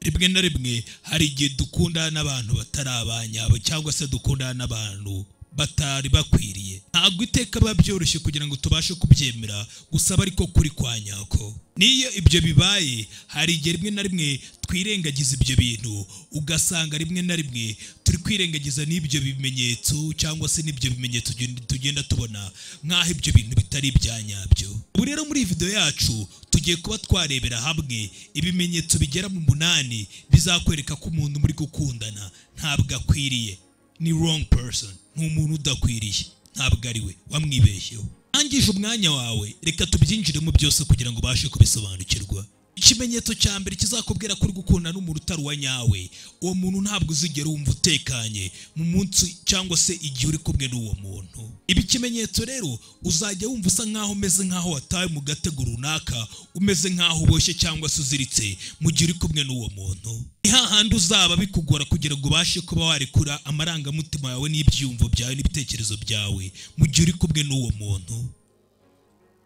Rimwe na rimwe hari igihe dukundana n'abantu batari abanyabo cyangwa se dukundana n'abantu batari bakwiriye. Ntabwo iteka biba byoroshye kugira ngo tubashe kubyemera, gusa ariko kuri kwa nyako. Niyo ibyo bibaye, hari igihe rimwe na rimwe twirengagiza ibyo bintu, ugasanga rimwe na rimwe turi kwirengagiza n'ibyo bimenyetso cyangwa se n'ibyo bimenyetso tugenda tubona nk'aho ibyo bintu bitari ibya nyabyo. Ubu rero muri video yacu tugiye kuba twarebera hamwe ibimenyetso bigera mu 8 bizakwereka ko umuntu muri gukundana ntabwo akwiriye. Ni wrong person, ni umuntu udakwiriye, ntabwo ari we, wamwibeshyeho. Angije umwanya wawe, reka tubyinjiremo byose kugira ngo ubashe kubisobanukirwa. Ikimenyetso cya mbere kizakubwira ko uri gukundana n'umuntu utari uwa nyawe, uwo muntu ntabwo uzigera wumva utekanye mu munsi cyangwa se igihe uri kumwe n'uwo muntu. Ibi kimenyetso rero uzajya wumva usa nkaho umeze nkaho watawe mu gatego runaka, umeze nkaho uboshye cyangwa se uziritse mu gihe uri kumwe n'uwo muntu. Ni hahandi uzaba bikugora kugira ngo ubashe kuba warekura amarangamutima yawe n'ibyiyumvo byawe n'ibitekerezo byawe mu gihe uri kumwe n'uwo muntu.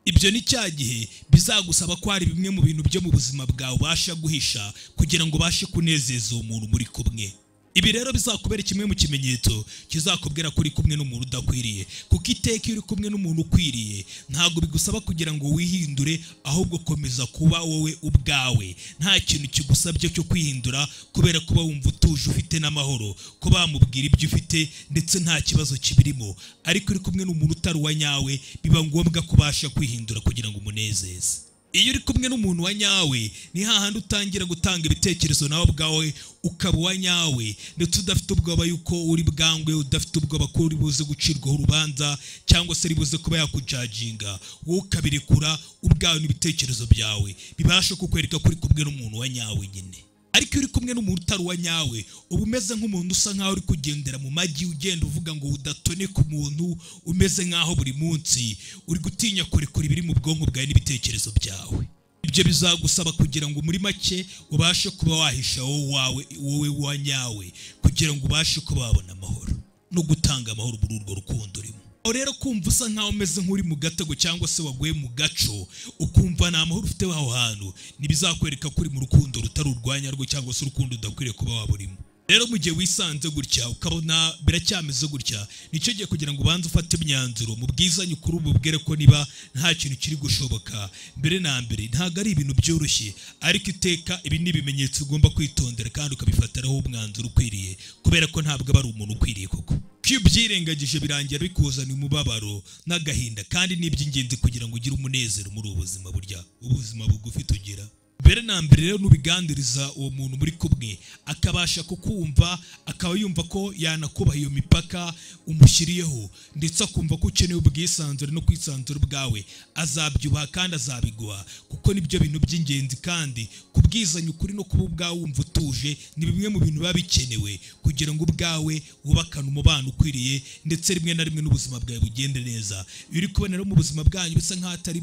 Ibyo ni cya gihe bizagusaba ko hari bimwe mu bintu byo mu buzima bwawe ubasha guhisha kugira ngo ubashe kunezeza uwo muntu muri kumwe. Ibi rero bizakubera kimwe mu kimenyetso kizakubwira ko uri kumwe n'umuntu udakwiriye, kuko iteka iyo uri kumwe n'umuntu ukwiriye ntabwo bigusaba kugira ngo wihindure, ahubwo komeza kuba wowe ubwawe. Nta kintu kigusabye cyo kwihindura kubera kuba wumva utuje ufite n'amahoro, ko bamubwira ibyo ufite ndetse nta kibazo kibirimo. Ariko uri kumwe n'umuntu utari uwa nyawe biba ngombwa kubasha kwihindura kugira ngo umunezeze. Iyo uri kumwe n'umuntu wa nyawe ni hahandi utangira gutanga ibitekerezo nawe ubwawe ukaba uwa nyawe, ndetse udafite ubwoba yuko uri bwangwe, udafite ubwoba ko uri buze gucirwaho urubanza cyangwa se uri buze kuba yakujajinga, wowe ukabirekura ubwawe n'ibitekerezo byawe bibasha kukwereka ko uri kumwe n'umuntu wa nyawe nyine. Ariko iyo uri kumwe n'umuntu utari uwa nyawe uba umeze nk'umuntu usa nkaho uri kugendera mu magi, ugenda uvuga ngo udatoneka umuntu, umeze nkaho buri munsi uri gutinya kurekura ibiri mu bwonko bwawe n'ibitekerezo byawe. Ibyo bizagusaba kugira ngo muri make ubashe kuba wahisha wowe wa nyawe kugira ngo ubashe kuba wabona amahoro no gutanga amahoro muri urwo rukundo urimo. Rero kumva usa nkaho umeze nk'uri mu gatego cyangwa se waguye mu gaco, ukumva nta mahoro ufite aho hantu, ntibizakwereka ko uri mu rukundo rutari urwanya rwo cyangwa se urukundo udakwiriye kuba waba urimo. Rero mu gihe wisanze gutya ukabona biracyameze gutya, nicyo gihe kugira ngo ubanze ufate imyanzuro mu bwizanye ukuri, umubwire ko niba nta kintu kiri gushoboka. Mbere na mbere ntabwo ari ibintu byoroshye, ariko iteka ibi ni ibimenyetso ugomba kwitondera kandi ukabifatiraho umwanzuro ukwiriye, kubera ko ntabwo aba ari umuntu ukwiriye koko. Iyo ubyirengagije birangira bikuzana umubabaro n'agahinda, kandi ni iby'ingenzi kugira ngo ugire umunezero muri ubu buzima, burya ubuzima bugufi tugira. Mbere na mbere rero nubigandiriza uwo muntu muri kumwe akabasha kukumva, akaba yumva ko yanakubaha iyo mipaka umushyiriyeho, ndetse akumva ko ukeneye ubwisanzure no kwisanzura ubwawe, azabyubaha kandi azabiguha, kuko nibyo bintu by'ingenzi. Kandi kubwizanya ukuri no kuba ubwawe wumva utuje ni bimwe mu bintu biba bikenewe kugira ngo ubwawe wubakane umubano ukwiriye, ndetse rimwe na rimwe n'ubuzima bwawe bugende neza. Iyo uri kubona rero mu buzima bwanyu bisa nkaho atari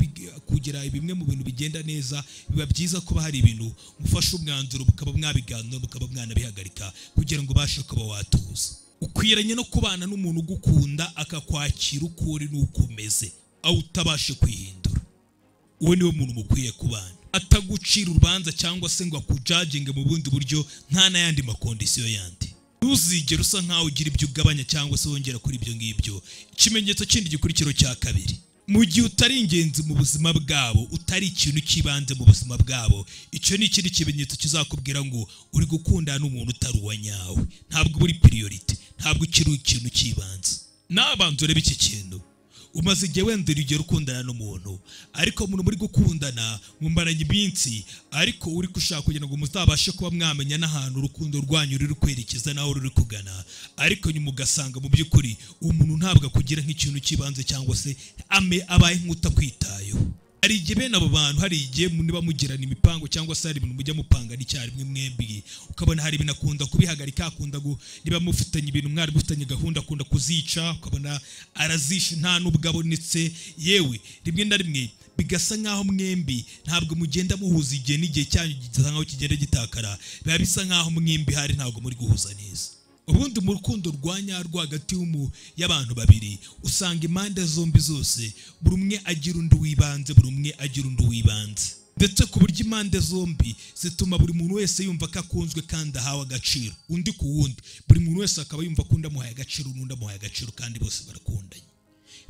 kugira bimwe mu bintu bigenda neza, biba byiza kuba hari ibintu mufashe umwanzuro mukaba mwabiganira mukaba mwanabihagarika kugira ngo ubashe kuba watuza. Ukwiranye no kubana n'umuntu ugukunda akakwakira uko uri n'uko umeze, aho utabashe kwihindura. Uwo niwe muntu mukwiye kubana, atagucira urubanza cyangwa se ngo akujajinge mu bundi buryo, nta n'ayandi makondisiyo yandi. Ntuzigere usa nkaho ugira ibyo ugabanya cyangwa se wongera kuri ibyo ngibyo. Ikimenyetso kindi gikurikiro cya kabiri, mu gihe utari ingenzi mu buzima bwabo, utari ikintu cy'ibanze mu buzima bwabo, icyo ni ikindi kimenyetso kizakubwira ngo uri gukundana n'umuntu utari uwa nyawe. Ntabwo uri priority, ntabwo ukiri ikintu cy'ibanze. Nabanza urebe iki kintu, umaze igihe wenda urugero ukundana n'umuntu, ariko umuntu muri gukundana mumaranye iminsi, ariko uri gushaka kugira ngo muzabashe kuba mwamenya n'ahantu urukundo rwanyu ruri kwerekeza naho ruri kugana, ariko nyuma ugasanga mu by'ukuri umuntu ntabwo akugira nk'ikintu cy'ibanze cyangwa se abaye nk'utakwitayeho. Hari igihe bene abo bantu, hari igihe niba mugirana imipango cyangwa se hari ibintu mujya mupanga n'icyarimwe mwembi, ukabona hari ibintu akunda kubihagarika, akunda niba mufitanye ibintu mwari mufitanye gahunda akunda kuzica, ukabona arazisha nta n'ubwo abonetse. Yewe rimwe na rimwe bigasa nkaho mwembi ntabwo mugenda muhuza igihe n'igihe cyanyu gisa nkaho kigenda gitakara, biba bisa nkaho mwembi hari ntabwo muri guhuza neza. Ubundi mu rukundo rwa nyarwo hagati y'abantu babiri usanga impande zombi zose buri umwe agira undi wibanze, buri umwe agira undi wibanze. Ndetse ku buryo impande zombi zituma buri muntu wese yumva ko akunzwe kandi ahawe agaciro, undi ku wundi. Buri muntu wese akaba yumva ko undi amuhaye agaciro n'undi amuhaye agaciro, kandi bose barakundanye,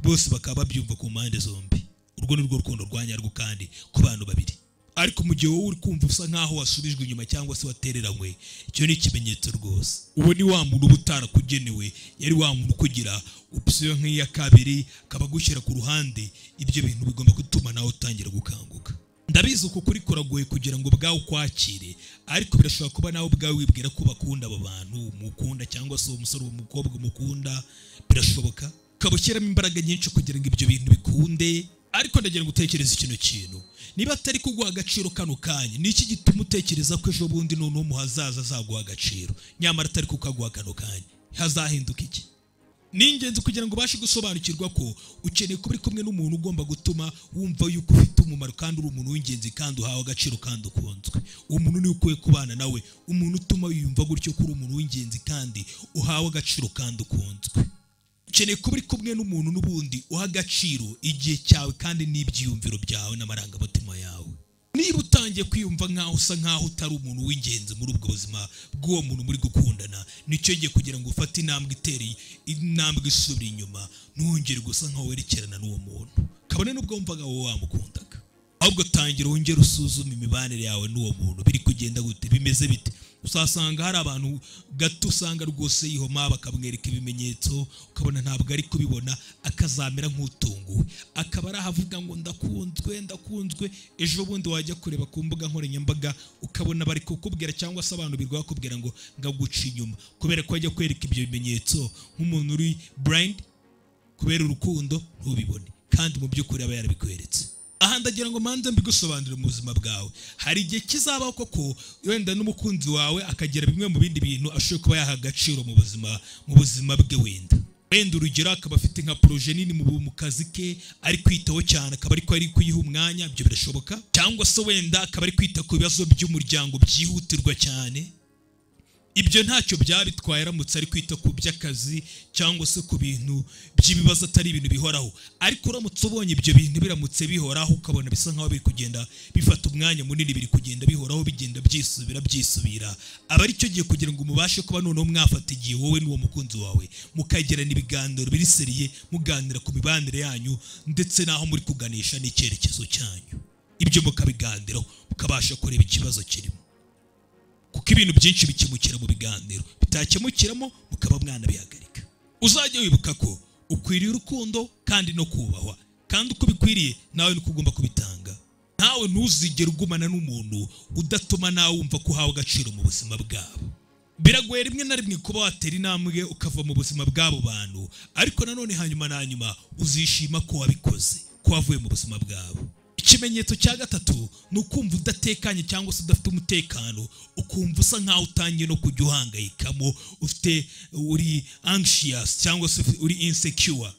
bose bakaba babyumva ku mpande zombi. Urwo ni rwo rukundo rwa nyarwo kandi ku bantu babiri. Ariko mu gihe wowe uri kumva usa nkaho wasubijwe inyuma cyangwa se watereranywe, icyo ni ikimenyetso rwose. Uwo ni wa muntu uba utarakugenewe, yari wa muntu ukugira option nk'iya kabiri, akaba agushyira ku ruhande. Ibyo bintu bigomba gutuma nawe utangira gukanguka. Ndabizi uko kuri kuragoye kugira ngo ubwawe ukwakire, ariko birashobora kuba nawe ubwawe wibwira ko bakunda abo bantu mukunda, cyangwa se uwo musore, uwo mukobwa mukunda, birashoboka ukaba ushyiramo imbaraga nyinshi kugira ngo ibyo bintu bikunde. Ariko ndagira ngo utekereze kino kintu, niba atari kuguha agaciro kano kanya, ni iki gituma utekereza ko ejo bundi noneho mu hazaza azaguha agaciro, nyamara atari kukaguha kano kanya? Hazahinduka iki? Ni ingenzi kugira ngo ubashe gusobanukirwa ko ukeneye kuba uri kumwe n'umuntu ugomba gutuma wumva yuko ufite umumaro kandi uri umuntu w'ingenzi kandi uhawe agaciro kandi ukunzwe. Uwo muntu niwe ukwiye kubana nawe, umuntu utuma wiyumva gutyo ko uri umuntu w'ingenzi kandi uhawe agaciro kandi ukunzwe. Ukeneye kuba uri kumwe n'umuntu n'ubundi uha agaciro igihe cyawe kandi n'ibyiyumviro byawe n'amarangamutima yawe. Niba utangiye kwiyumva nkaho usa nkaho utari umuntu w'ingenzi muri ubwo buzima bw'uwo muntu muri gukundana, nicyo gihe kugira ngo ufate intambwe itereye intambwe isubira inyuma, ntuhongere gusa nkaho werekerana n'uwo muntu, kabone n'ubwo wumvaga wowe wamukundaga. Ahubwo tangira wongere usuzume imibanire yawe n'uwo muntu, biri kugenda gute, bimeze bite. Uzasanga hari abantu gato usanga rwose yihoma, bakamwereka ibimenyetso, ukabona ntabwo ari kubibona, akazamera nk'utunguwe, akaba ari ahavuga ngo ndakunzwe, ndakunzwe. Ejo bundi wajya kureba ku mbuga nkoranyambaga ukabona bari kukubwira, cyangwa se abantu birwa bakubwira ngo ngaguca inyuma, kubera ko wajya kwereka ibyo bimenyetso nk'umuntu uri blind kubera urukundo, ntubibone, kandi mu by'ukuri aba yarabikweretse. Aha ndagira ngo manze mbigusobanurire mu buzima bwawe. Hari igihe kizabaho koko wenda n'umukunzi wawe akagira bimwe mu bindi bintu ashobora kuba yaha agaciro mu buzima bwe. Wenda urugero akaba afite nka projet nini mu kazi ke ari kwitaho cyane, akaba ariko ari kuyiha umwanya, ibyo birashoboka. Cyangwa se wenda akaba ari kwita ku bibazo by'umuryango byihutirwa cyane, ibyo ntacyo byabitwaye aramutse ari kwita ku by'akazi cyangwa se ku bintu by'ibibazo atari ibintu bihoraho. Ariko uramutse ubonye ibyo bintu biramutse bihoraho, ukabona bisa nkaho biri kugenda bifata umwanya munini, biri kugenda bihoraho, bigenda byisubira byisubira, aba ari cyo gihe kugira ngo mubashe kuba noneho mwafata igihe wowe n'uwo mukunzi wawe, mukagirana ibiganiro biri seriye, muganira ku mibanire yanyu ndetse n'aho muri kuganisha n'icyerekezo cyanyu. Ibyo mukabiganiraho, mukabasha kureba ikibazo kirimo, kuko ibintu byinshi bikemukira mu biganiro, bitakemukiramo mukaba mwanabihagarika. Uzajya wibuka ko ukwiriye urukundo kandi no kubahwa, kandi uko bikwiriye nawe niko ugomba kubitanga. Nawe ntuzigere ugumana n'umuntu udatuma nawe wumva ko uhawe agaciro mu buzima bwabo. Biragoye rimwe na rimwe kuba watera intambwe ukava mu buzima bw'abo bantu, ariko nanone hanyuma na nyuma uzishima ko wabikoze, ko wavuye mu buzima bwabo. Ikimenyetso cya gatatu ni ukumva udatekanye cyangwa se udafite umutekano, ukumva usa nkaho utangiye no kujya uhangayikamo, ufite uri anxious cyangwa se uri insecure.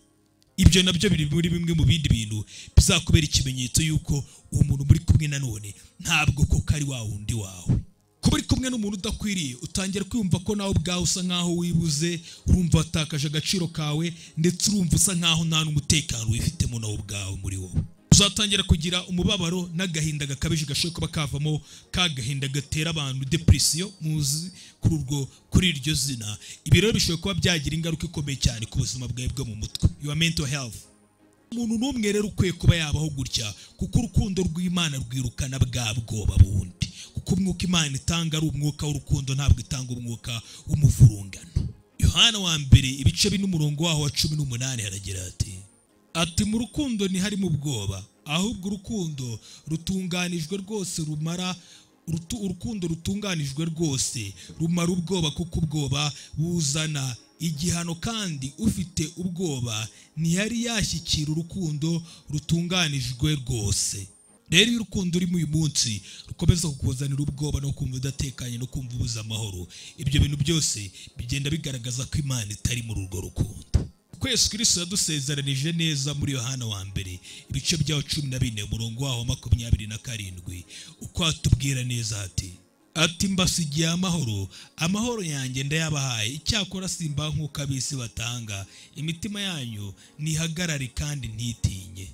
Ibyo nabyo biri muri bimwe mu bindi bintu bizakubera ikimenyetso yuko uwo muntu muri kumwe nanone ntabwo koko ari wa wundi wawe. Kuba uri kumwe n'umuntu udakwiriye, utangira kwiyumva ko nawe ubwawe usa nkaho wibuze, urumva watakaje agaciro kawe, ndetse urumva usa nkaho nta n'umutekano wifitemo nawe ubwawe muri wowe. Uzatangira kugira umubabaro n'agahinda gakabije gashobora kuba kavamo ka gahinda gatera abantu depression muzi kuri urwo kuri iryo zina. Ibi rero bishobora kuba byagira ingaruka ikomeye cyane ku buzima bwawe bwo mu mutwe, your mental health. Umuntu n'umwe rero ukwiye kuba yabaho gutya, kuko urukundo rw'Imana rwirukana bwa bwoba bundi, kuko umwuka Imana itanga ari umwuka w'urukundo, ntabwo itanga umwuka w'umuvurungano. Yohana wa mbere ibice 4 umurongo waho wa 18 haragira ati mu rukundo ntiharimo ubwoba, ahubwo urukundo rutunganijwe rwose rumara urukundo rutunganijwe rwose rumara ubwoba, kuko ubwoba buzana igihano, kandi ufite ubwoba ntiyari yashyikira urukundo rutunganijwe rwose. Rero iyo urukundo urimo uyu munsi rukomeza kukuzanira ubwoba no kumva udatekanye no kumva ubuze amahoro, ibyo bintu byose bigenda bigaragaza ko Imana itari muri urwo rukundo. Yesu Kristo yadusezeranije neza muri Yohana wa mbere ibice byaho 14 umurongo waho 27, uko atubwira neza ati mbasigiye amahoro, amahoro yanjye ndayabahaye, icyakora simba nk'uko ab'isi batanga, imitima yanyu ntihagarare kandi ntitinye.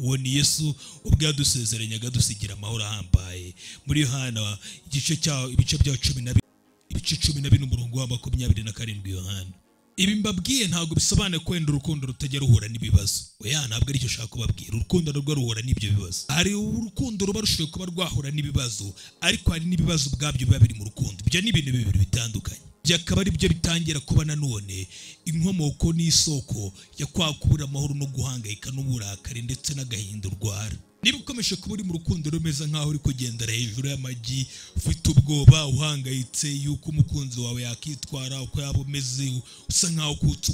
Uwo ni Yesu ubwo yadusezeranyaga dusigira amahoro ahambaye. Muri Yohana igice cyaho ibice bya 12 ibice 12 umurongo wa 27 Yohana. Ibi mbabwiye ntabwo bisobanuye ko wenda urukundo rutajya ruhura n'ibibazo. Oya, ntabwo aricyo nshaka kubabwira. Urukundo narwo ruhura n'ibyo bibazo. Hari urukundo ruba rushoboye kuba rwahura n'ibibazo, ariko hari n'ibibazo ubwabyo biba biri mu rukundo. Ibyo ni ibintu bibiri bitandukanye. Byakaba ari byo bitangira kuba nanone inkomoko n'isoko ya kwa kubura amahoro no guhangayika n'uburakari ndetse n'agahinda urwara. Niba ukomeje kuba uri mu rukundo rumeze nkaho uri kugendera hejuru y'amagi, ufite ubwoba, uhangayitse yuko umukunzi wawe yakitwara, uko yaba umeze, usa nkaho ukutse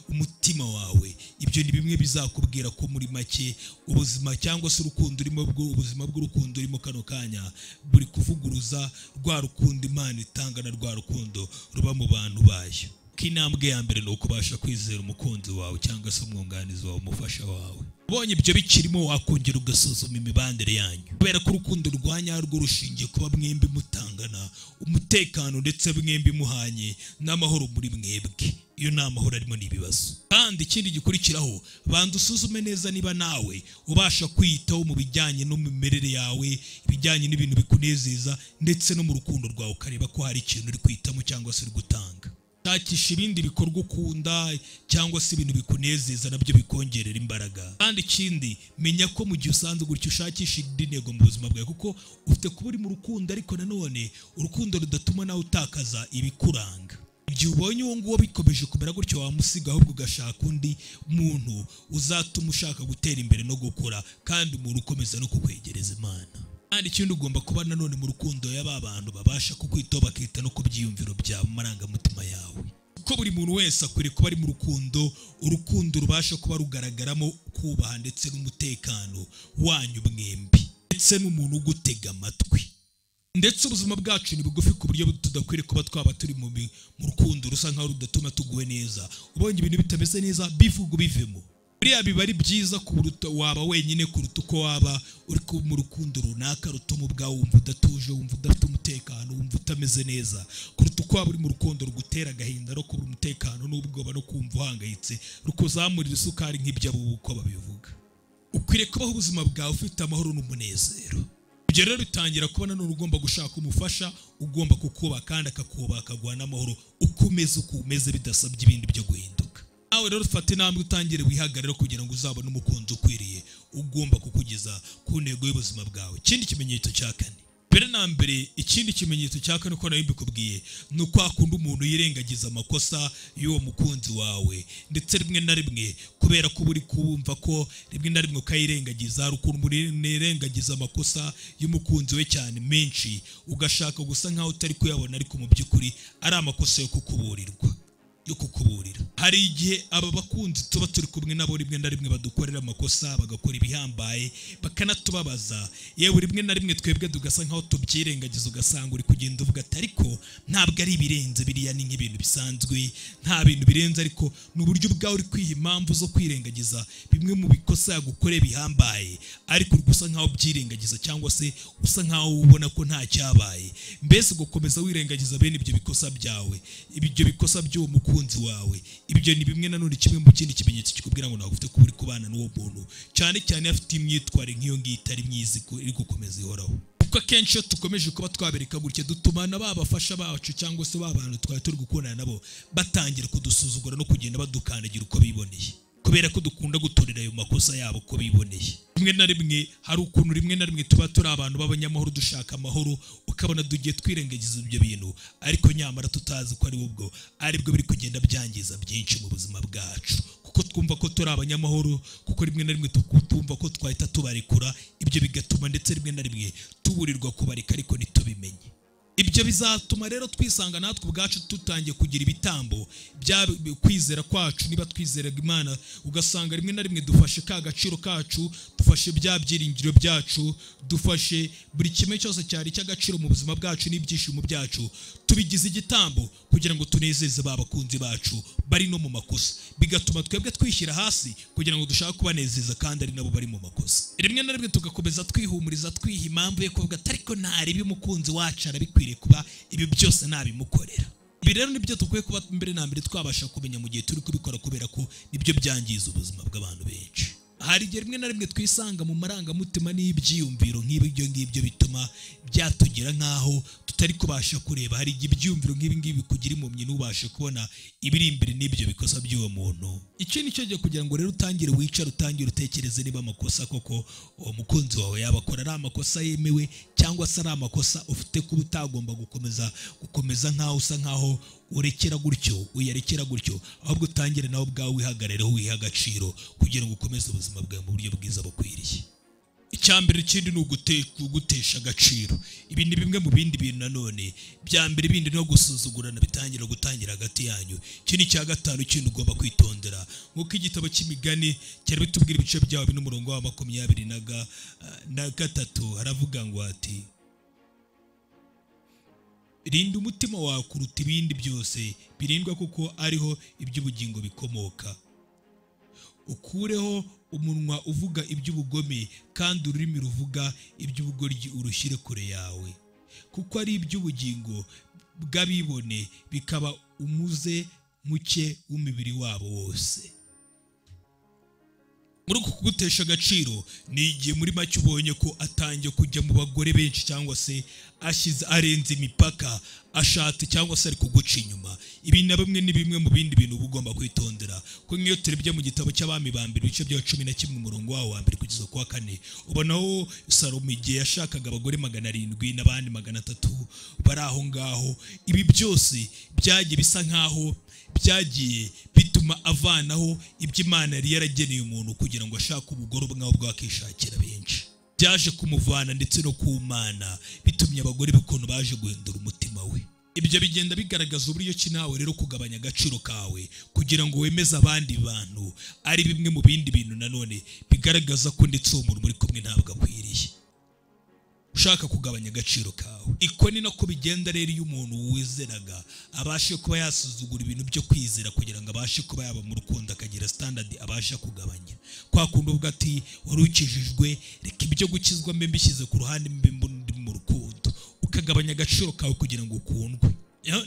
umutima wawe, ibyo ni bimwe bizakubwira ko muri make ubuzima cyangwa se urukundo urimo, ubuzima bw'urukundo urimo kano kanya buri kuvuguruza rwa rukundo Imana itanga na rwa rukundo ruba mu bantu bayo. Intambwe ya mbere ni ukubasha kwizera umukunzi wawe cyangwa se umwunganizi wawe, umufasha wawe. Ubonye ibyo bikirimo wakongera ugasuzuma imibanire yanyu, kubera ko urukundo rwa nyarwo rushingiye kuba mwembi mutangana umutekano ndetse mwembi muhanye n'amahoro muri mwebwe. Iyo nta mahoro arimo n'ibibazo. Kandi ikindi gikurikiraho, banza usuzume neza niba nawe ubasha kwiyitaho mu bijyanye n'imimerere yawe, ibijyanye n'ibintu bikunezeza ndetse no mu rukundo rwawe, ukareba ko hari ikintu uri kwitamo cyangwa se uri gutanga. Shakisha ibindi bikorwa ukunda cyangwa se ibintu bikunezeza nabyo bikongerera imbaraga. Kandi ikindi, menya ko mu gihe usanzwe gutyo ushakisha indi ntego mu buzima bwawe, kuko ufite kuba uri mu rukundo ariko nanone urukundo rudatuma nawe utakaza ibikuranga. Igihe ubonye uwo nguwo bikomeje kumera gutyo, wamusiga ahubwo ugashaka undi muntu uzatuma ushaka gutera imbere no gukura, kandi umuntu ukomeza no kukwegereza Imana. Kandi ikindi, ugomba kuba nanone mu rukundo y'aba bantu babasha kukwitaho, bakita no ku byiyumviro byawe, amarangamutima yawe. Kuko buri muntu wese akwiriye kuba ari mu rukundo, urukundo rubasha kuba rugaragaramo kubaha ndetse n'umutekano wanyu mwembi, ndetse n'umuntu ugutega amatwi. Ndetse ubuzima bwacu ni bugufi ku buryo tudakwiriye kuba twaba turi mu rukundo rusa nkaho rudatuma tuguwe neza. Ubonye ibintu bitameze neza, bivuga ubivemo. Buriya biba ari byiza kuruta waba wenyine kuruta uko waba uri mu rukundo runaka rutuma ubwawe wumva udatuje, wumva udafite umutekano, wumva utameze neza, kuruta uko waba uri mu rukundo rugutera agahinda no kubura umutekano n'ubwoba no kumva uhangayitse, rukuzamurira isukari nk'iby'abubu uko babivuga. Ukwiriye kubaho ubuzima bwawe ufite amahoro n'umunezero. Ibyo rero bitangira kubona none ugomba gushaka umufasha ugomba kukuba kandi akakuba akaguha n'amahoro uko umeze uko umeze, bidasabye ibindi byo guhinduka. Nawe rero ufate intambwe utangire wihagarare kugira ngo uzabone umukunzi ukwiriye ugomba kukugeza ku ntego y'ubuzima bwawe. Ikindi kimenyetso cya kane, mbere na mbere, ikindi kimenyetso cya kane uko nayo mbikubwiye, ni uko akunda umuntu yirengagiza amakosa y'uwo mukunzi wawe, ndetse rimwe na rimwe kubera ko uri kumva ko rimwe na rimwe ukayirengagiza, hari ukuntu umuntu yirengagiza amakosa y'umukunzi we cyane menshi, ugashaka gusa nkaho utari kuyabona, ariko mu by'ukuri ari amakosa yo kukuburirwa, yo kukuburira. Hari igihe aba bakunzi tuba turi kumwe nabo rimwe na rimwe badukorera amakosa, bagakora ibihambaye, bakanatubabaza. Yewe rimwe na rimwe twebwe tugasa nkaho tubyirengagiza, ugasanga uri kugenda uvuga ati ariko ntabwo ari ibirenze, biriya ni nk'ibintu bisanzwe, nta bintu birenze, ariko ni uburyo bwawe uri kwiha impamvu zo kwirengagiza bimwe mu bikosa yagukoreye bihambaye, ariko uri gusa nkaho byirengagiza cyangwa se usa nkaho ubona ko nta cyabaye. Mbese ugakomeza wirengagiza bene ibyo bikosa byawe, ibyo bikosa by'uwo mukunzi wawe. Ibyo ni bimwe nanone kimwe mu kindi kimenyetso kikubwira ngo ntabwo ufite kuba uri kubana n'uwo muntu, cyane cyane afite imyitwarire nk'iyo ngiyo itari myiza iri gukomeza ihoraho. Kuko akenshi iyo dukomeje kuba twabereka gutya, dutuma na babafasha bacu cyangwa se ba bantu twari turi gukundana nabo batangira kudusuzugura no kugenda badukandagira uko biboneye, kubera ko dukunda gutorera ayo makosa yabo uko biboneye. Rimwe na rimwe hari ukuntu rimwe na rimwe tuba turi abantu b'abanyamahoro, dushaka amahoro, ukabona tugiye twirengagiza ibyo bintu, ariko nyamara tutazi ko ari ubwo aribwo biri kugenda byangiza byinshi mu buzima bwacu, kuko twumva ko turi abanyamahoro, kuko rimwe na rimwe tukumva ko twahita tubarekura, ibyo bigatuma ndetse rimwe na rimwe tuburirwa kubareka ariko ntitubimenye. Ibyo bizatuma rero twisanga natwe ubwacu tutangiye kugira ibitambo bya kwizera kwacu. Niba twizeraga Imana, ugasanga rimwe na rimwe dufashe ka gaciro kacu, dufashe bya byiringiro byacu, dufashe buri kimwe cyose cyari cy'agaciro mu buzima bwacu n'ibyishimo byacu, tubigize igitambo kugira ngo tunezeze ba bakunzi bacu bari no mu makosa, bigatuma twebwe twishyira hasi kugira ngo dushake kubanezeza kandi ari nabo bari mu makosa. Rimwe na rimwe tugakomeza twihumuriza, twiha impamvu yo kuvuga ariko ntari umukunzi wacu arabikwiriye kuba ibi byose nabimukorera. Ibi rero nibyo dukwiye kuba mbere na mbere twabasha kumenya mu gihe turi kubikora, kubera ko nibyo byangiza ubuzima bw'abantu benshi. Hari igihe rimwe na rimwe twisanga mu marangamutima n'ibyiyumviro nk'ibyo ngibyo bituma byatugira nk'aho tutari kubasha kureba. Hari igihe ibyiyumviro nk'ibi ngibi bikugira impumyi, ntubashe kubona ibiri imbere n'ibyo bikosa by'uwo muntu. Iki ni cyo gihe kugira ngo rero utangire wicare, utangire utekereze niba amakosa koko uwo mukunzi wawe yabakora ari amakosa yemewe, cyangwa se ari amakosa ufite kuba utagomba gukomeza nk'aho usa nk'aho urekera gutyo, uyarekera gutyo, ahubwo utangire nawe ubwawe wihagarareho, wihe agaciro kugira ngo ukomeze ubuzima bwawe mu buryo bwiza bukwiriye. Icya mbere ikindi ni ugutesha agaciro. Ibi ni bimwe mu bindi bintu nanone bya mbere bindi no gusuzugurana bitangira gutangira hagati yanyu. Iki ni icya gatanu kindi ugomba kwitondera. Nk'uko igitabo cy'Imigani cyari bitubwira ibice byawo n'umurongo wa 23 haravuga ngo ati: rinda umutima wawe kuruta ibindi byose birindwa, kuko ariho iby'ubugingo bikomoka. Ukureho umunwa uvuga iby'ubugome, kandi ururimi ruvuga iby'ubugoryi urushyire kure yawe, kuko ari iby'ubugingo bw'abibone, bikaba umuze muke w'umubiri wabo wose. Muri uku kugutesha agaciro ni igihe muri make ubonye ko atangiye kujya mu bagore benshi, cyangwa se ashyize arenze imipaka, ashatse cyangwa se ari kuguca inyuma. Ibi na bimwe ni bimwe mu bindi bintu uba ugomba kwitondera. Kuko nk'iyo turebye mu gitabo cy'Abami ba mbere ibice bya 11 umurongo wawo wa mbere kugeza ku wa 4, ubonaho Salomo igihe yashakaga abagore 700 n'abandi 300 bari aho ngaho. Ibi byose byagiye bisa nkaho byagiye bituma avanaho ibyo Imana yari yarageneye umuntu kugira ngo ashake umugore umwe ahubwo akishakira benshi. Byaje kumuvana ndetse no ku Mana, bitumye abagore b'ukuntu baje guhindura umutima we. Ibyo bigenda bigaragaza uburyo ki nawe rero kugabanya agaciro kawe kugira ngo wemeze abandi bantu ari bimwe mu bindi bintu nanone bigaragaza ko ndetse uwo muntu muri kumwe ntabwo akwiriye. Ushaka kugabanya agaciro kawe. Iko ni nako bigenda rero iyo umuntu wizeraga abashe kuba yasuzugura ibintu byo kwizera kugira ngo abashe kuba yaba mu rukundo, akagira standard abasha kugabanya. Kwa kundi uvuga ati wari ukijijwe, reka ibyo gukizwa mbe mbishyize ku ruhande mbe ndi mu rukundo, ukagabanya agaciro kawe kugira ngo ukundwe.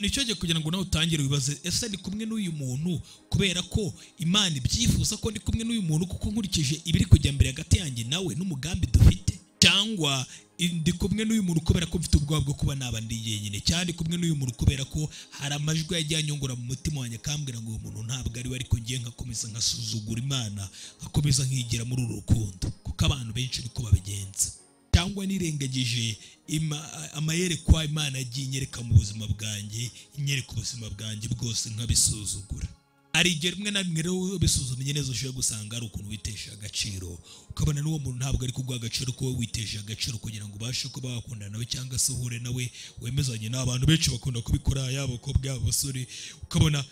Nicyo gihe kugira ngo nawe utangire wibaze, ese ndi kumwe n'uyu muntu kubera ko Imana ibyifuza ko ndi kumwe n'uyu muntu, kuko nkurikije ibiri kujya mbere hagati yanjye nawe n'umugambi dufite, cyangwa ndi kumwe n'uyu muntu kubera ko mfite ubwoba bwo kuba naba ndi jyenyine, cyangwa ndi kumwe n'uyu muntu kubera ko hari amajwi yagiye anyongora mu mutima wanjye akambwira ngo uyu muntu ntabwo ari we, ariko ngiye nkakomeza nkasuzugura Imana, nkakomeza nkigira muri uru rukundo, kuko abantu benshi niko babigenza. Cyangwa nirengagije amayerekwa Imana yagiye inyereka mu buzima bwanjye, inyereka ubuzima bwanjye bwose nkabisuzugura. Hari igihe rimwe na rimwe rero bisuzumye neza ushobora gusanga ari ukuntu witesha agaciro, ukabona n'uwo muntu ntabwo ari kuguha agaciro ko wowe witesha agaciro kugira ngo ubashe kuba wakundana nawe cyangwa se uhure nawe wemezanye n'abantu benshi bakunda kubikora, yaba abakobwa yaba abasore, ukabona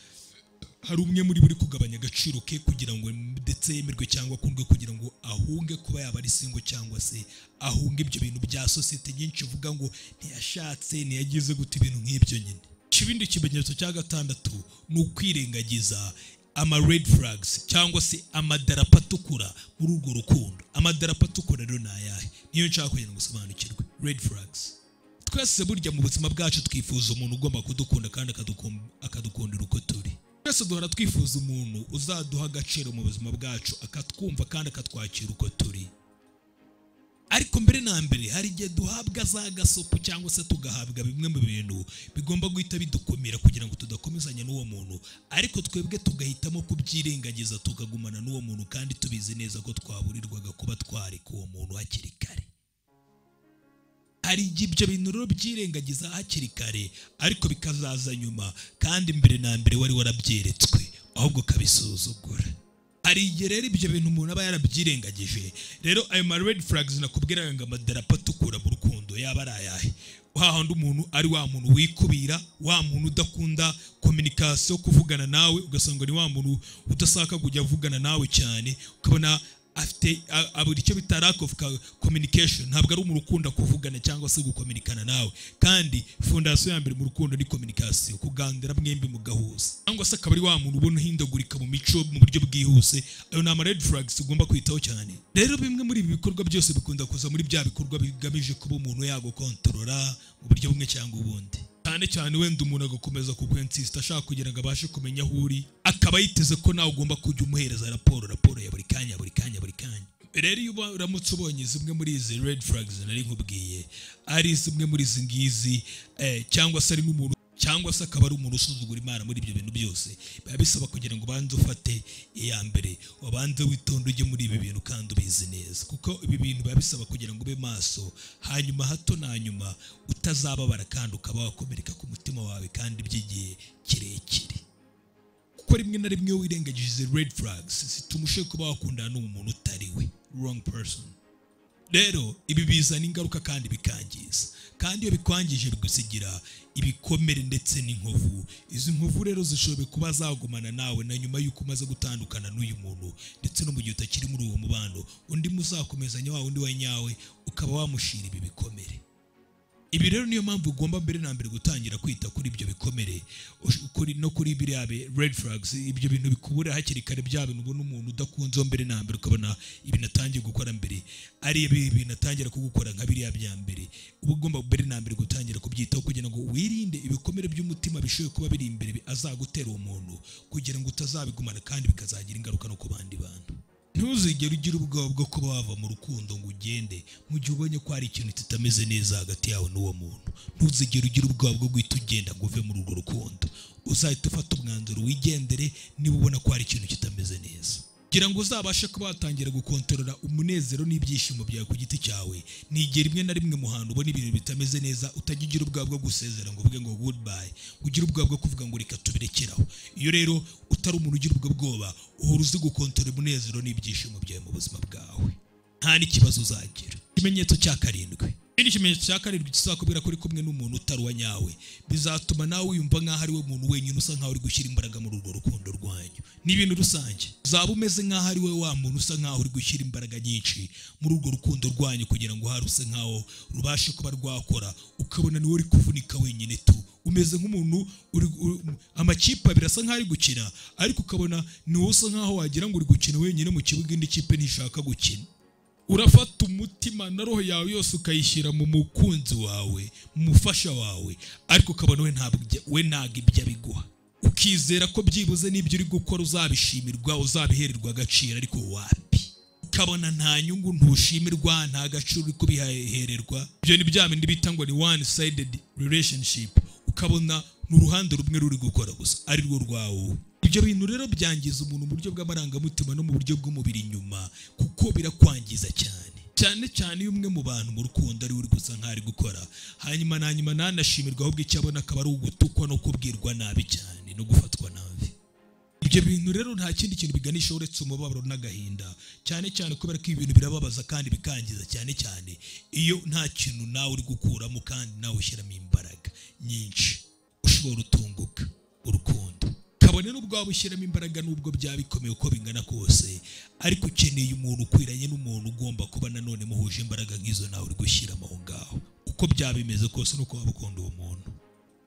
hari umwe muri buri kugabanya agaciro ke kugira ngo ndetse yemerwe cyangwa akundwe, kugira ngo ahunge kuba yaba ari single, cyangwa se ahunge ibyo bintu bya sosiyete nyinshi ivuga ngo ntiyashatse, ntiyagize gute, ibintu nk'ibyo nyine. Ikindi kimenyetso cya gatandatu ni ukwirengagiza ama red flags cyangwa se amadarapo atukura muri urwo rukundo. Amadarapo atukura rero ni ayahe? Niyo nshaka kugira ngo usobanukirwe. Red flags. Twese burya mu buzima bwacu twifuza umuntu ugomba kudukunda kandi akadukundira uko turi. Twese duhora twifuza umuntu uzaduha agaciro mu buzima bwacu, akatwumva kandi akatwakira uko turi. Ariko mbere na mbere hari igihe duhabwa za gasopo cyangwa se tugahabwa bimwe mu bintu bigomba guhita bidukomera kugira ngo tudakomezanya n'uwo muntu, ariko twebwe tugahitamo kubyirengagiza tukagumana n'uwo muntu kandi tubizi neza ko twaburirwaga kuba twareka uwo muntu hakiri kare. Hari igihe ibyo bintu rero byirengagiza hakiri kare ariko bikazaza nyuma, kandi mbere na mbere wari warabyeretswe ahubwo ukabisuzugura. Hari igihe rero ibyo bintu umuntu aba yarabyirengagije. Rero ayo ma red flags nakubwiraga ngo amadarapo atukura mu rukundo yaba ari ayahe? Hahandi umuntu ari wa muntu wikubira, wa muntu udakunda communication, kuvugana nawe, ugasanga ni wa muntu udasaka kujya avugana nawe cyane, ukabona afite abura icyo bita lack of communication, ntabwo ari umuntu ukunda kuvugana cyangwa se gukominikana nawe. Kandi fondation ya mbere mu rukundo ni communication, kuganira mwembi mugahuza. Cyangwa se akaba ari wa muntu ubona uhindagurika mu mico mu buryo bwihuse. Ayo ni ama red flags ugomba kwitaho cyane. Rero bimwe muri ibi bikorwa byose bikunda kuza muri bya bikorwa bigamije kuba umuntu yagukontorora mu buryo bumwe cyangwa ubundi. Cyane cyane wenda umuntu agakomeza kukwensista ashaka kugira ngo abashe kumenya aho uri, akaba yiteze ko nawe ugomba kujya umuhereza raporo ya buri kanya buri kanya buri kanya. Rero iyo uramutse ubonye zimwe muri izi red flags nari nkubwiye, ari zimwe muri izi ngizi, cyangwa se ari n'umuntu, cyangwa se akaba ari umuntu usuzugura Imana muri ibyo bintu byose, biba bisaba kugira ngo ubanze ufate iya mbere, ubanze witonde ujye muri ibi bintu kandi ubizi neza, kuko ibi bintu biba bisaba kugira ngo ube maso, hanyuma hato na nyuma utazababara kandi ukaba wakomereka ku mutima wawe kandi by'igihe kirekire. Kuko rimwe na rimwe wirengagije izi red flags zituma ushobora kuba wakundana n'umuntu utari we, wrong person. Rero ibi bizana ingaruka kandi bikangiza, kandi iyo bikwangije bigusigira ibikomere ndetse n'inkovu. Izi nkovu rero zishobora kuba zagumana nawe na nyuma y'uko umaze gutandukana n'uyu muntu, ndetse no mu gihe utakiri muri uwo mubano, undi muzakomezanya wa wundi wa nyawe ukaba wamushira ibi bikomere. Ibi rero niyo mpamvu ugomba mbere na mbere gutangira kwita kuri ibyo bikomere, no kuri biriya red flags, ibyo bintu bikubura hakiri kare, bya bintu ubona umuntu udakunze mbere na mbere ukabona ibintu atangiye gukora mbere, ari ibintu atangira kugukora nka biriya bya mbere. Uba ugomba mbere na mbere gutangira kubyitaho kugira ngo wirinde ibikomere by'umutima bishoboye kuba biri imbere azagutera uwo muntu, kugira ngo utazabigumana kandi bikazagira ingaruka no ku bandi bantu. Ntuzigere ugira ubwoba bwo kuba wava mu rukundo ngo ugende mu gihe ubonye ko hari ikintu kitameze neza hagati yawe n'uwo muntu. Ntuzigere ugira ubwoba bwo guhita ugenda ngo uve muri urwo rukundo. Uzahita ufata umwanzuro wigendere niba ubona ko hari ikintu kitameze neza, kugira ngo uzabashe kuba watangira gukontorora umunezero n'ibyishimo byawe ku giti cyawe. Ni igihe rimwe na rimwe mu hantu ubona ibintu bitameze neza utajya ugira ubwoba bwo gusezera ngo uvuge ngo goodbye, ugira ubwoba bwo kuvuga ngo reka tubirekeraho. Iyo rero utari umuntu ugira ubwo bwoba, uhora uzi gukontorora umunezero n'ibyishimo byawe mu buzima bwawe, nta n'ikibazo uzagira. Ikimenyetso cya karindwi. Ikindi kimenyetso cya karindwi kizakubwira ko uri kumwe n'umuntu utari uwa nyawe, bizatuma nawe wiyumva nk'aho ari we muntu wenyine usa nk'aho uri gushyira imbaraga muri urwo rukundo rwanyu. Ni ibintu rusange, uzaba umeze nk'aho ari we wa muntu usa nk'aho uri gushyira imbaraga nyinshi muri urwo rukundo rwanyu, kugira ngo hari usa nk'aho rubashe kuba rwakora, ukabona niwe uri kuvunika wenyine tu. Umeze nk'umuntu uri amakipe abiri asa nk'aho ari gukina, ariko ukabona niwe usa nk'aho wagira ngo uri gukina wenyine mu kibuga, indi kipe ntishaka gukina. Urafata umutima na roho yawe yose ukayishyira mu mukunzi wawe, mu mufasha wawe, ariko ukabona we ntabwo ibyo abiguha. Ukizera ko byibuze n'ibyo uri gukora uzabishimirwa, uzabihererwa agaciro, ariko wapi, ukabona nta nyungu, ntushimirwa, nta gaciro uri kubihererwa. Ibyo ni bya bindi bita ngo ni one sided relationship, ukabona ni uruhande rumwe ruri gukora gusa ari rwo rwawe. Ibyo bintu rero byangiza umuntu mu buryo bw'amarangamutima no mu buryo bw'umubiri inyuma, kuko birakwangiza cyane. Cyane cyane iyo umwe mu bantu mu rukundo ari uri gusa nk'ari gukora, hanyuma na nyuma nanashimirwa, ahubwo icyo abona akaba ari ugutukwa no kubwirwa nabi cyane no gufatwa nabi. Ibyo bintu rero nta kindi kintu biganisha uretse umubabaro n'agahinda, cyane cyane kubera ko ibintu birababaza kandi bikangiza, cyane cyane iyo nta kintu nawe uri gukuramo kandi nawe ushyiramo imbaraga nyinshi, ushobora utunguka urukundo. Kabone n'ubwo waba ushyiramo imbaraga n'ubwo byaba bikomeye uko bingana kose, ariko ukeneye umuntu ukwiranye n'umuntu ugomba kuba nanone muhuje imbaraga nk'izo nawe uri gushyiramo aho ngaho, uko byaba bimeze kose nuko waba ukunda uwo muntu.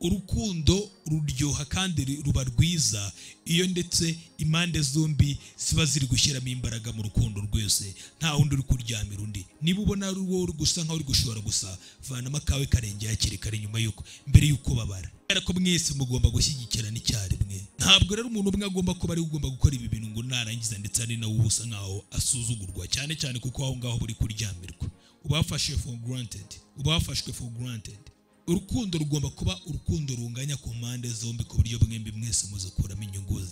Urukundo ruryoha kandi ruba rwiza iyo ndetse impande zombi ziba ziri gushyiramo imbaraga mu rukundo rwose, nta wundi uri kuryamira undi. Niba ubona ari wowe uri gusa nkaho uri gushobora gusa, vanamo akawe karenge hakiri kare nyuma yuko mbere yuko babara, kubera ko mwese mugomba gushyigikirana icyarimwe. Ntabwo rero umuntu umwe agomba kuba ari ugomba gukora ibi bintu ngo narangiza ndetse ari nawe usa nkaho asuzugurwa, cyane cyane kuko aho ngaho buri kuryamirwa, ubafashe for granted, ubafashwe for granted. Urukundo rugomba kuba urukundo runganya ku mpande zombi, ku buryo mwembi mwese muzakuramo inyungu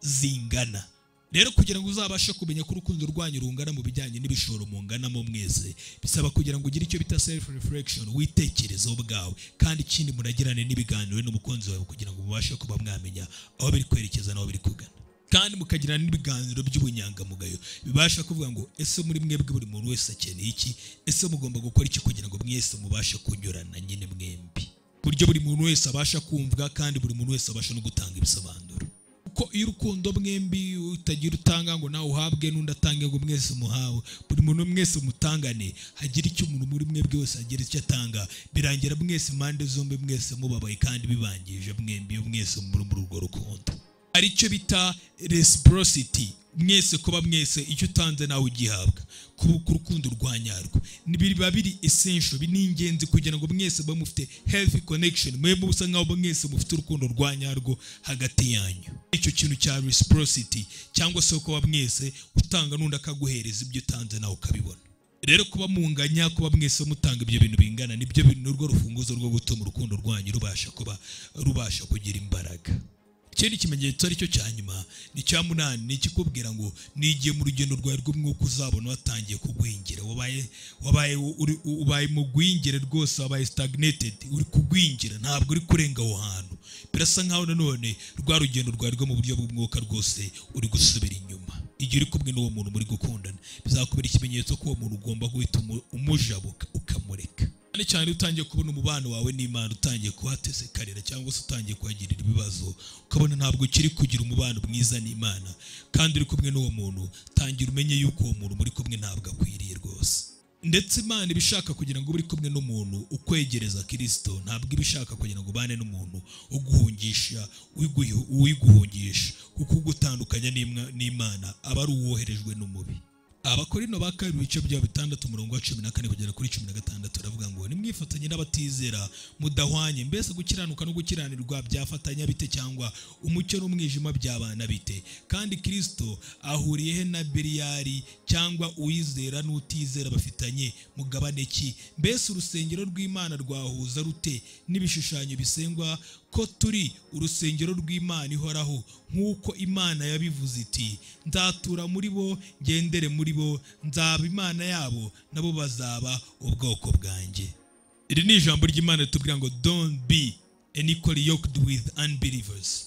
zingana. Rero kugira ngo uzabashe kumenya ko urukundo rwanyu rungana mu bijyanye n'ibishoro munganamo mwese, bisaba kugira ngo ugire icyo bita self reflection, witekerezeho ubwawe, kandi ikindi munagirane n'ibiganiro n'umukunzi wawe kugira ngo mubashe kuba mwamenya aho biri kwerekeza n'aho biri kugana, kandi mukagirana n'ibiganiro by'ubunyangamugayo bibasha kuvuga ngo ese muri mwebwe buri muntu wese akeneye iki, ese mugomba gukora iki kugira ngo mwese mubashe kunyurana nyine mwembi, buryo buri muntu wese abasha kumvwa kandi buri muntu wese abasha no gutanga ibisobanuro. Kuko iyo urukundo mwembi utagira utanga ngo nawe uhabwe n'undi atange ngo mwese muhawe, buri muntu mwese mutangane, hagira icyo umuntu muri mwebwe wese agira icyo atanga, birangira mwese impande zombi mwese mubabaye kandi bibangije mwembi iyo mwese muri urwo rukundo. Aricyo bita reciprocity, mwese kuba mwese icyo utanze nawe ugihabwa, ku rukundo rwa nyarwo biba biri essential, ni ingenzi kugira ngo mwese mube mufite healthy connection, mwe musa nkaho mwese mufite urukundo rwa nyarwo hagati yanyu. Icyo kintu cya reciprocity cyangwa se kuba mwese utanga n'undi akaguhereza ibyo utanze nawe ukabibona. Rero kuba munganya, kuba mwese mutanga ibyo bintu bingana, nibyo bintu urwo rufunguzo rwo gutuma urukundo rwanyu rubasha kuba rubasha kugira imbaraga. Ikindi kimenyetso aricyo cya nyuma ni cya munani, ni ikikubwira ngo ni igihe mu rugendo rwawe rw'umwuka uzabona watangiye kugwingira, wabaye mu gwingire rwose, wabaye stagnated, uri kugwingira, ntabwo uri kurenga aho hantu. Birasa nkaho nanone rwa rugendo rwawe rwo mu buryo bw'umwuka rwose uri gusubira inyuma. Igihe uri kumwe n'uwo muntu muri gukundana, bizakubera ikimenyetso ko uwo muntu ugomba guhita umujabuka ukamureka. Cyane cyane utangiye kubona umubano wawe n'Imana utangiye kuhatesekarira cyangwa se utangiye kuhagirira ibibazo, ukabona ntabwo ukiri kugira umubano mwiza n'Imana kandi uri kumwe n'uwo muntu, tangira umenye yuko uwo muntu muri kumwe ntabwo akwiriye rwose. Ndetse Imana ibishaka kugira ngo uri kumwe n'umuntu ukwegereza Kristo, ntabwo ibishaka kugira ngo ubane n'umuntu uguhungisha, uwiguhungisha, kuko ugutandukanya n'Imana aba ari uwoherejwe n'umubi. Abakorino ba kabiri ibice bya 6 umurongo wa 14 kugera kuri 16 aravuga ngo nimwifatanye n'abatizera mudahwanye, mbese gukiranuka no gukiranirwa byafatanya bite, cyangwa umucyo n'umwijima byabana bite? Kandi Kristo ahuriye he na Beliyali, cyangwa uwizera n'utizera bafitanye mugabane ki? Mbese urusengero rw'Imana rwahuza rute n'ibishushanyo bisengwa? Ko turi urusengero rw'Imana ihoraho, nk'uko Imana yabivuze iti nzatura muri bo, ngendere muri bo, nzaba Imana yabo, nabo bazaba ubwoko bwanjye. Iri ni ijambo ry'Imana ritubwira ngo don't be unequally yoked with unbelievers,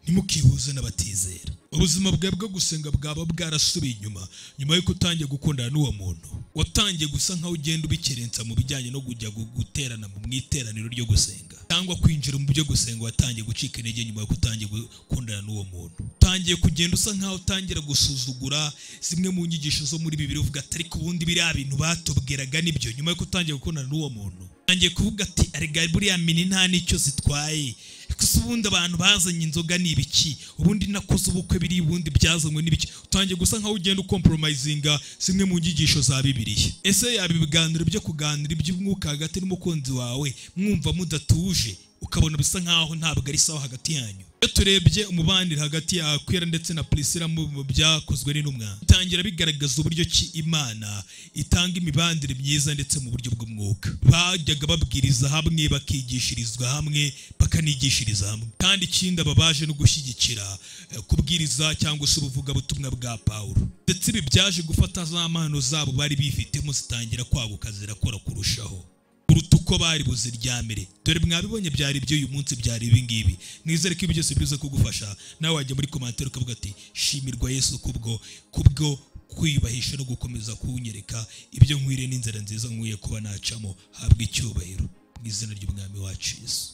ntimukihuze n'abatizera. Ubuzima bwawe bwo gusenga bwaba bwarasubiye inyuma nyuma y'uko utangiye gukundana n'uwo muntu, watangiye gusa nkaho ugenda ubikerensa mu bijyanye no kujya guterana mu iteraniro ryo gusenga cyangwa kwinjira mu byo gusenga. Watangiye gucika intege nyuma y'uko utangiye gukundana n'uwo muntu, utangiye kugenda usa nkaho utangira gusuzugura zimwe mu nyigisho zo muri Bibiliya, uvuga ati ariko ubundi biriya bintu batubwiraga nibyo. Nyuma y'uko utangiye gukundana n'uwo muntu, utangiye kuvuga ati arega buriya mini nta n'icyo zitwaye, gusa ubundi abantu bazanye inzoga ni ibiki, ubundi nakoze ubukwe biri, ubundi byazanywe n'ibiki. Utangiye gusa nkaho ugenda ukompromisinga zimwe mu nyigisho za Bibiliya. Ese yaba ibiganiro byo kuganira iby'umwuka hagati n'umukunzi wawe mwumva mudatuje, ukabona bisa nkaho ntabwo ari sawa hagati yanyu? Iyo turebye umubanire hagati ya Akwila ndetse na Priscilla mu byakozwe n'intumwa, bitangira bigaragaza uburyo ki Imana itanga imibandire myiza ndetse mu buryo bw'umwuka. Bajyaga babwiriza hamwe, bakigishirizwa hamwe, bakanigishiriza hamwe. Kandi ikindi aba baje no gushyigikira kubwiriza cyangwa se ubuvugabutumwa bwa Pawulo. Ndetse ibi byaje gufata za mpano zabo bari bifitemo zitangira kwaguka, zirakora kurushaho kuruta uko bari buziryamire. Dore mwabibonye, byari ibyo uyu munsi, byari ibi ngibi. Nizere ko ibi byose biza kugufasha. Nawe wajya muri commentaire ukavuga ati shimirwa Yesu kubwo kwiyubahisha no gukomeza kunyereka ibyo nkwiriye n'inzira nziza nkwiye kuba nacamo. Habwa icyubahiro mu izina ry'Umwami wacu Yesu.